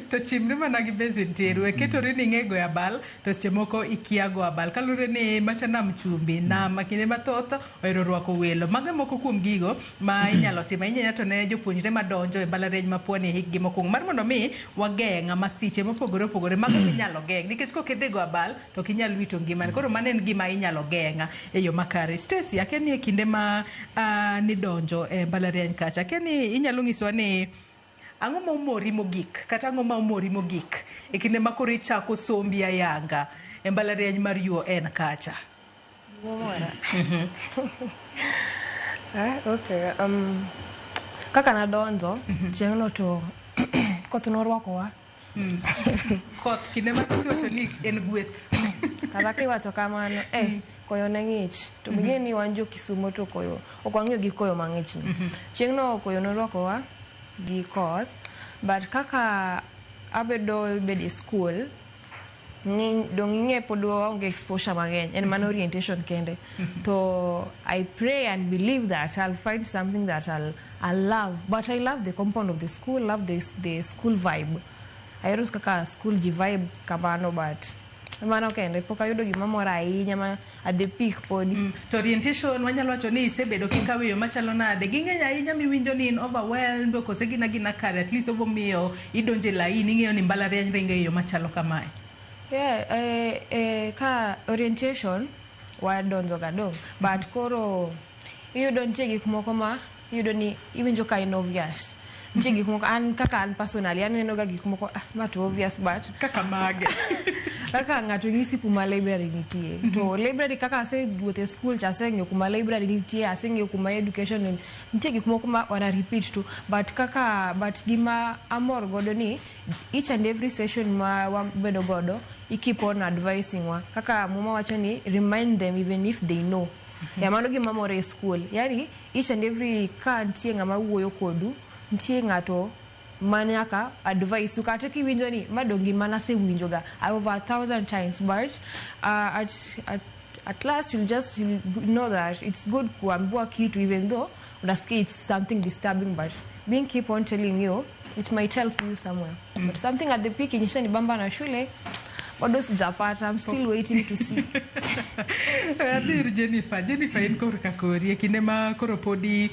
To chimri mana gi basin tir, we ketori ni ing'e goyo abal to seche moko ikia go abal. Kaluwore ni macha nam chumbi, nam kinde mathoth ohero rwako welo. Mago e moko kuom gigo ma inyalo timo ahinya to ne jopuonjre madonjo e mbalariany ma Pwani e hikgi mokwongo mar mondo mi wageng' masiche mopogore opogore mago minyalo geng' nikech kok idhi go abal to ok inyal wito ngimani. Koro mano en gima inyalo geng' e yo makare. Stacy, akia ni e kinde ma nidonjo e mbalariany kacha, akia ni inyalo nyisowa ni ang'o ma omori mogik kata ang'o ma omori mogik e kinde ma koro ichako sombi ayanga e mbalariany mar UoN kacha? Gimomora. Okay. Kaka nadonjo chieng'no to koth norwakowa. Koth kinde mathoth iwacho ni en gweth. Kata kiwacho kamano, koyo ne ng'ich. To ing'e ni wan jo Kisumo to koyo ok wang'iyo gi koyo mang'ich ni. Chieng'no koyo norwakowa gi koth. But kaka abedo bedo e school, dong ing'e pod waonge exposure mang'eny. En mana orientation kende. To I pray and believe that I'll find something that I'll love. But I love the compound of the school, love the school vibe. Ahero kaka school ji vibe kamano, but mano kende pok ayudo gima mora ahinya ma at the peak podi. To orientation wanyalo wacho ni isebedo kikawo e yo machalo nade? Ging'eny ahinya miwinjo ni in overwhelmed kose gin agina kare, at least obomiyo idonjo e laini ing'eyo ni mbalariany ringo e yo machalo kamae? Yeah, ka orientation wadonjo ga dong, but koro iyudo nitie gik moko ma iyudo ni iwinjo ka in obvious. Nitie gik moko an kaka an personally aneno ga gik moko, ah, ma to obvious, but Kaka mage? Kaka ng'ato nyisi kuma library nitie to library, kaka asewuotho e school cha, aseng'eyo kuma library nitie, aseng'eyo kuma education nitie. Gik moko ma wana repeat to but kaka but gima amor godo ni each and every session ma wabedo godo i keep on advising wa kaka Muma wacho ni remind them even if they know. Ya mano gima mora e school, yani each and every ka nitie ng'ama wuoyo kodu, nitie ng'ato manyaka advice u kata kiwinjo ni ma dong gima nasewinjo ga over a thousand times, but at last you'll know that it's good kuambiwa kitu even though unasikia it's something disturbing, but being keep on telling you, it might help you somewhere. But something at the peak yenye bamba na shule bado sijapata. I'm still waiting to see. Adhi ir Jennifer. Jennifer, in korka kori e kinde ma koro podi